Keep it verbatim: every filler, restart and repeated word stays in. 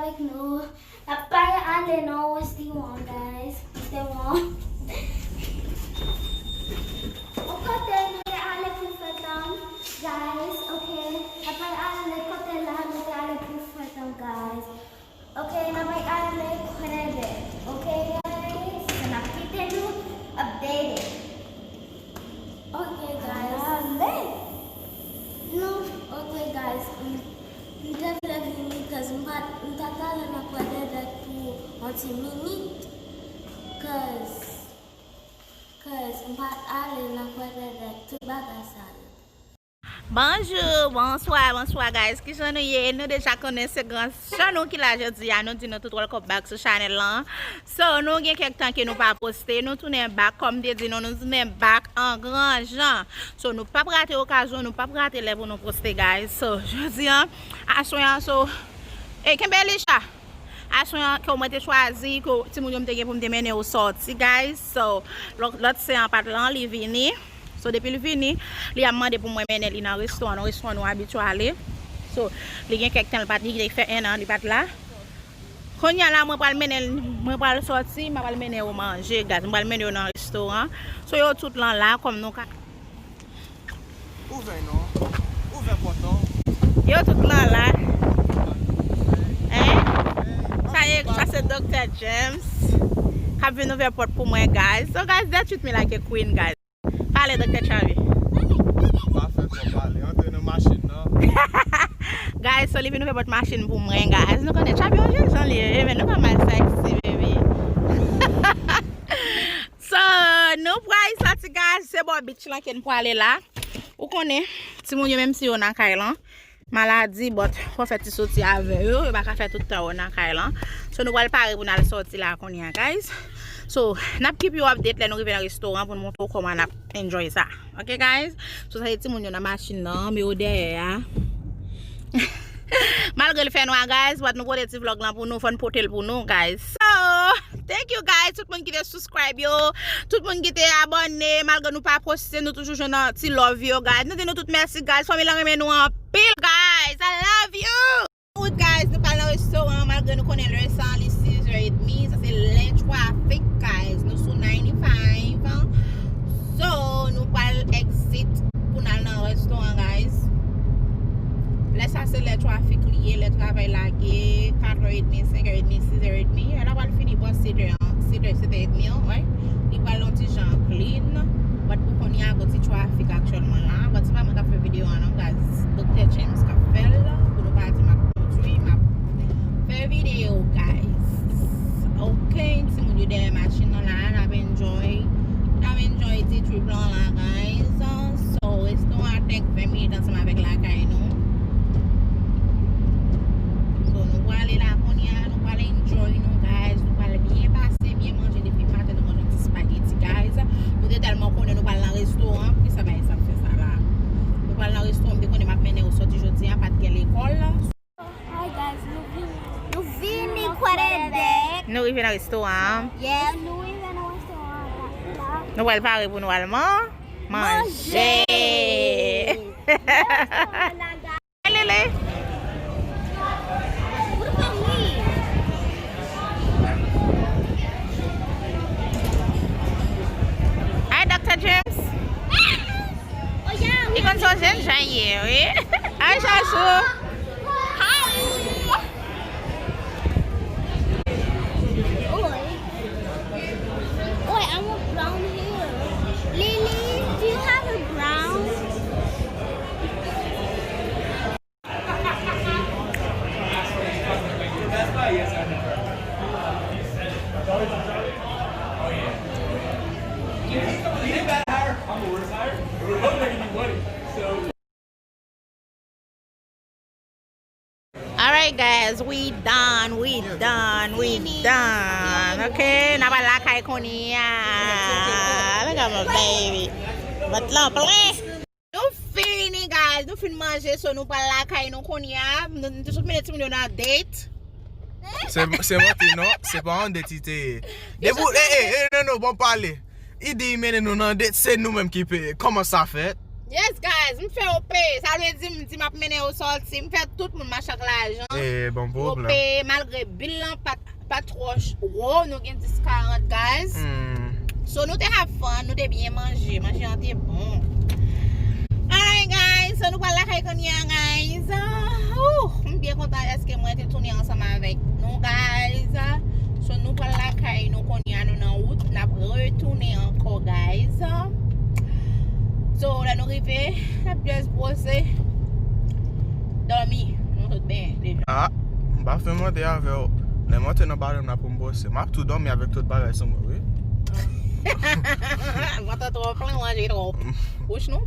Avèk nou. N ap pare ale nan restaurant, guys. Restaurant. Yon kote nou te ale pou fèt lan, guys, ok. N ap pare ale kote la, nou te ale pou fèt lan, guys. Ok, n ap pare ale Kwadèbèk. Ok, guys, so n ap kite nou updated. Ok, guys. Ale. Nou, ok, guys. M, m te vle vini, cause m pa, m pa t ale nan Kwadèbèk pou yon ti minit. Cause, cause m pa t ale nan Kwadèbèk, tout bagay sa yo. Bonjou, bonswa, bonswa, guys. Kijan nou ye? Nou deja konnen se gran sè nou ki la jodi a. Nou di nou tout welcome back sou chanèl lan. So, nou gen kèk tan ke nou pa poste. Nou tounen back, kòm te di nou, nou tounen back an gran jan. So, nou p ap rate okazyon, nou p ap rate lè pou nou poste, guys. So, jodi an, aswè an, so, e kenbe li cha. Aswè an, ke mwen te chwazi, ke timoun yo m te gen pou m te mennen yo sòti, guys. So, lò-, lòt sè an pa t lan, li vini. So, depi l vini, li ap mande pou mwen mennen li nan restoran, nan restoran nou abitye ale. So, li gen kèk tan li pa t, li te fè en an, li pa t la. Kounye a la, mwen pral mennen l, mwen pral sòti, mwen pral mennen yo manje, guys. Mwen pral mennen yo nan restoran. So, yo tout lan la, kòm nou ka. Ouvè non. Ouvè pòt non. Yo tout lan la. Hein? Sa ye, sa se Doktè James k ap vin ouvè pòt pou mwen, guys. So, guys, they treat me like a queen, guys. Pale, Doktè Chavi. Pa fè twò pale. Antre nan machin nan. Guys, so li vin ouvè pòt machin pou mwen, guys. Nou konnen Chavi yon jèn jan li ye, men nou pa mal sexy, baby. So, nou pral sòti, guys, se bò beach lan ke n prale la. Ou konnen, timoun yo, menm si yo nan kay lan, maladi, but fò fè ti soti avè yo, yo pa ka fè tout tan yo nan kay lan. So, nou pral pare pou n al sòti la kounye a, guys. So, n ap keep you update lè nou rive nan restoran pou n montre w kòman n ap enjoy sa. Ok, guys? So, sa se timoun yo nan machin nan, men yo dèyè a. Malgre l fè nwa, guys, but nou pote ti vlog lan pou nou, fò n pote l pou nou, guys. So, thank you, guys, tout moun ki te subscribe yo, tout moun ki te abòne, malgre nou pa poste, nou toujou jwenn ti love yo, guys. Nou di nou tout mèsi, guys. Fanmi lan renmen nou anpil, guys. I love you. Wout, guys, nou pral nan restoran, malgre nou konnen lè sa, li sizè edmi, sa se lè trafik, guys. Nou sou ninety-five. So, nou pral exit pou n al nan restoran, guys. Lè sa se lè trafik li ye, lè travay lage, katrè edmi, senkè edmi, sizè edmi. Lè la pral fini bò setè an, setè, setè edmi an, wi. Li pral yon ti jan clean. But pou kounye a, gon ti trafik aktyèlman la. But se pa mwen k ap fè videyo an non, guys. Doktè James k ap fè l. Pou nou pa di m ap kondui, m ap fè videyo, guys. Ok, timoun yo dèyè machin nan la, n ap enjoy. N ap enjoy ti trip lan la, guys. So, restoran a tank ven minit ansanm avèk lakay nou. So, nou prale la kounye a, nou pral enjoy nou, guys. Nou pral byen pase, byen manje. Depi maten nou manje yon ti spaghetti, guys. Nou te tèlman konnen nou pral nan restoran, poukisa bagay sa ap fè sa la? Nou pral nan restoran, m te konnen m ap mennen yo sòti jodi a, pa t gen lekòl. Hi guys, nou vini, nou vini Kwadèbèk. Nou rive nan restoran an. Yes. Nou rive nan restoran an la. Nou pral pare pou nou al man-, manje. Manje. Yes, Lele. What about me? Hi, Doktè James. Li konn se yon jèn jan ye, wi. Hi, Chachou. Hi. Oi. Oi, I want brown hair. Lily, do you have a brown? Alright, guys, we done, we done, we done. Ok, n ap al lakay kounye a. Look at my baby. But lan plen. Nou fini, guys. Nou fin manje, so nou pral lakay nou kounye a. Nou, nou te sot mennen timoun yo nan date. Se, se manti, non? Se pa yon date li te ye. Depi w, eh, eh, eh, non, non, bon pale. Li di li mennen nou nan date, se nou menm ki peye. Kòman sa fèt? Yes, guys, m fè yo peye. Sa vle di, m di m ap mennen yo sòti. M fè tout moun mache ak lajan. E bon Yo pwoblèm. Peye malgre bil lan pa, pa twò ch- wo. Nou gen dis karant, guys. Hmm. So, nou te have fun, nou te byen manje. Manje an te bon. Alright, guys. So, nou pral lakay kounye a, guys. Ouh, m byen kontan èske mwen te tounen ansanm avèk nou, guys. So, nou pral lakay nou kounye a, nou nan wout. N ap retounen ankò, guys. So, lè nou rive, n ap just brose. Dòmi. Nou tout benyen deja. Ah, m pa fin monte avè w. Lè monte nan balon nan pou m brose. M ap tou dòmi avèk tout bagay sou mwen, wi. Mwen tan twò plen, manje twò. Wouch nou.